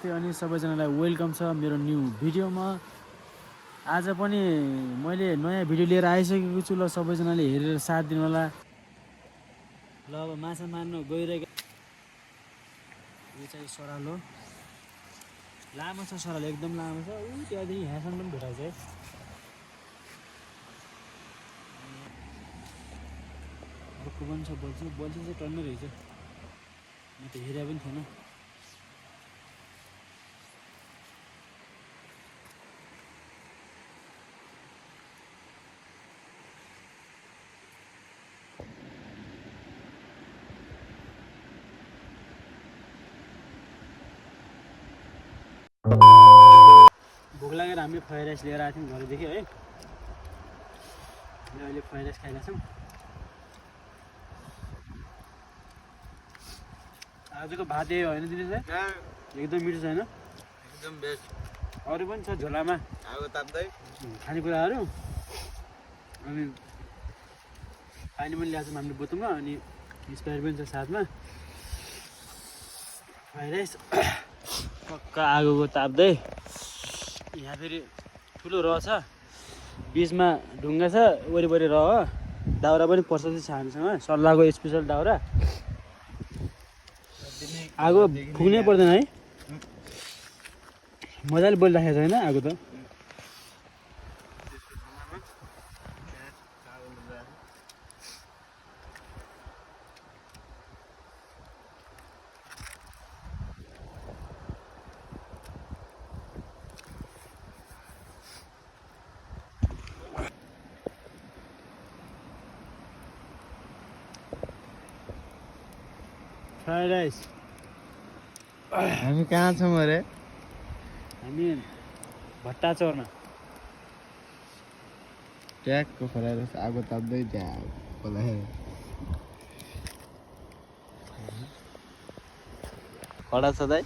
नमस्ते अनि सबैजनालाई वेलकम छ मेरो न्यू भिडियोमा। आज पनि मैले नयाँ भिडियो लिएर आइसकेको छु। ल सबैजनाले हेरेर साथ दिनु होला। ल अब माछा मार्न गइरहेको। यो चाहिँ सरालो लामो छ, सरालो एकदम लामो छ। त्यहाँदेखि यहाँसम्म पनि भेटाउँछ है। अर्को पनि छ बल्छी चाहिँ टन्नै रहेछ। म त हेरे पनि थिएन। भोक लागेर हामीले फ्राइड राइस लिएर आएको थियौँ घरदेखि है। अहिले फ्राइड राइस खाइरहेछौँ। आजको भात यही होइन दिनेश है? एकदम मिठो छैन? एकदम बेस्ट। अरू पनि छ झोलामा आगो ताप्दै खानेकुराहरू। अनि पानी पनि ल्याएको छौँ हामीले बोतलमा। अनि स्प्राइट पनि छ साथमा। फ्राइड राइस पक्का आगोको ताप्दै। यहाँ फेरि ठुलो रह छ, बिचमा ढुङ्गा छ, वरिपरि रह। दाउरा पनि पर्छ छ हामीसँग, सल्लाहको स्पेसल दाउरा। आगो फुक्नै पर्दैन है? मजाले बोलिराखेको छ होइन आगो त? Fried rice. हामी कहाँ छौँ अरे? हामी भट्टा चौरमा। ट्याकको फ्राइड राइस आगो ताप्दै त्यहाँ बोलाएर कडा छ दाइ।